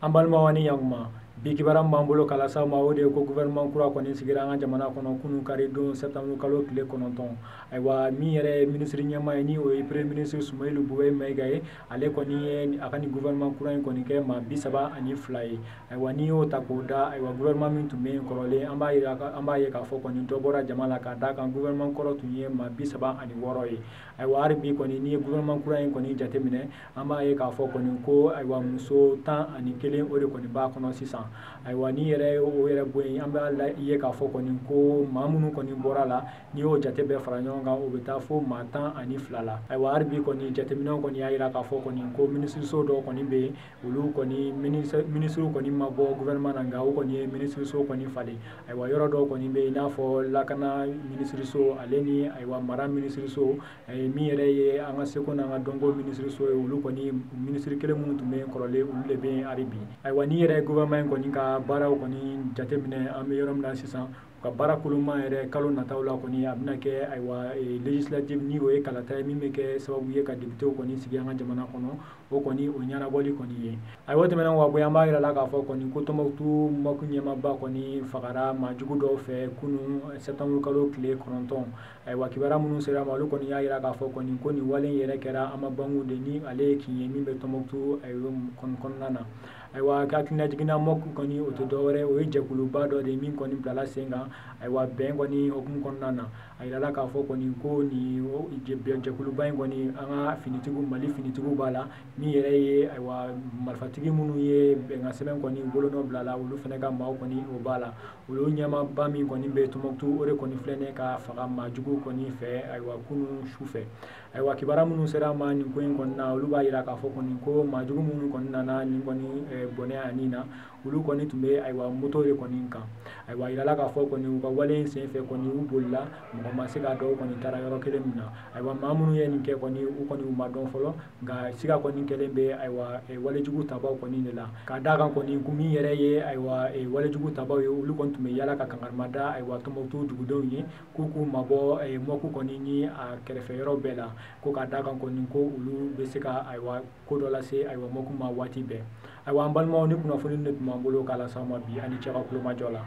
An balimaw ni ɲankuma, bi kibaruya min b'an bolo k'a lase aw ma, o de ye ko gouvernement kura kɔni sigira an ka jamana kɔnɔ kunun kari don septembre kalo tile 9. Ayiwa, min yɛrɛ ye minisiri ɲɛmaa ye, ni o ye premier ministre Soumeylou Boubèye Maïga ye, ale kɔni ye a ka nin gouvernement kura in kɔni kɛ maa 32 ye. Ayiwa, n'i y'o ta k'o da, ayiwa, gouvernement min tun bɛ yen kɔrɔlen, an b'a ye k'a fɔ kɔni dɔ bɔra jama la, k'a d'a kan gouvernement kɔrɔ tun ye maa 36 ye. Ayiwa, hali bi kɔni, n'i ye gouvernement kura in kɔni jateminɛ, an b'a ye k'a fɔ kɔni ko, ayiwa, muso 11, o de kɔni b'a kɔnɔ sisan. Ayiwa, ni yɛrɛ o yɛrɛ bɔ yen, an b'a ye k'a fɔ kɔni ko maa minnu kɔni bɔra la, n'i y'o jate bɛɛ fara ɲɔgɔn kan, o bɛ taa fo maa 12 la. Ayiwa, hali bi kɔni, jateminɛw kɔni y'a jira k'a fɔ kɔni ko minisiriso dɔw kɔni bɛ yen, olu kɔni minisiriw kɔni ma bɔ gouvernement na, nka o kɔni ye minisiriso kɔni falen. Ayiwa, yɔrɔ dɔw kɔni bɛ yen, i n'a fɔ lakana minisiriso, ale ni, ayiwa, mara minisiriso, min yɛrɛ ye an ka seko n'an ka dɔnko minisiriso ye, olu kɔni minisiri kelen minnu tun bɛ yen kɔrɔlen, olu de bɛ yen hali bi. Ayiwa, n'i yɛrɛ ye gouvernement in kɔni ka baaraw kɔni jateminɛ, an bɛ yɔrɔ min na sisan, u ka baara koloma yɛrɛ kalo nataw la kɔni, a bɛna kɛ, ayiwa, législative, ni o ye kalata ye min bɛ kɛ sababu ye ka députéw kɔni sigi an ka jamana kɔnɔ, o kɔni o ɲɛnabɔli kɔni ye. Ayiwa, o tɛmɛnen kɔ ka bɔ yen, an b'a yira la k'a fɔ kɔni ko Tɔnbukutu MOC ɲɛmaaba kɔni fagara maajugu dɔw fɛ kunun septembre kalo tile 9. Ayiwa, kibaruya minnu sera ma, olu kɔni y'a yira k'a fɔ kɔni ko nin wale in yɛrɛ kɛra Amabangu de, ni ale ye kin ye min bɛ Tɔnbukutu, ayiwa, kɔni kɔnɔna na. Ayiwa, hakilina jiginna, MOC kɔni, o tɛ dɔwɛrɛ, o ye jɛkuluba dɔ de ye min kɔni bilala sen kan, ayiwa, bɛn kɔni hukumu kɔnɔna na. A yirala k'a fɔ kɔni ko nin jɛkuluba in kɔni, an ka finitigiw, Mali finitigiw b'a la, min yɛrɛ ye, ayiwa, marifatigi minnu ye bɛnkan sɛbɛn kɔni bolonɔ bila la, olu fana ka maaw kɔni, o b'a la. Olu ɲɛmaaba min kɔni bɛ Tɔnbukutu, o de kɔni filɛ nin ye ka faga maajugu kɔni fɛ, ayiwa, kunun su fɛ. Ayiwa, kibaruya minnu sera an ma nin ko in kɔni na, olu b'a yira k'a fɔ kɔni ko maajugu minnu kɔni nana nin kɔni bɔnɛ a nin na, olu kɔni tun bɛ, ayiwa, moto de kɔni kan. Ayiwa, a yirala k'a fɔ kɔni u ka wale in senfɛ kɔni, u bolila, mɔgɔ ma se k'a dɔn u kɔni taara yɔrɔ kelen min na. Ayiwa, maa minnu ye nin kɛ kɔni, u kɔni u ma dɔn fɔlɔ, nka siga kɔni kɛlen bɛ, ayiwa, walejugu tabaw kɔni de la, k'a d'a kan kɔni ko min yɛrɛ ye, ayiwa, walejugu tabaw ye, olu kɔni tun bɛ yala ka kankarimada, ayiwa, Tɔnbukutu dugudenw ye k'u k'u mabɔ MOC kɔni ni a kɛrɛfɛ yɔrɔ bɛɛ la, ko k'a d'a kan kɔni ko olu bɛ se ka, ayiwa, ko dɔ lase, ayiwa, MOC ma waati bɛɛ. Ayiwa, an balimaw, ni kunnafoni de tun b'an bolo k'a lase aw ma bi, ani cɛ ka kulomajɔ la.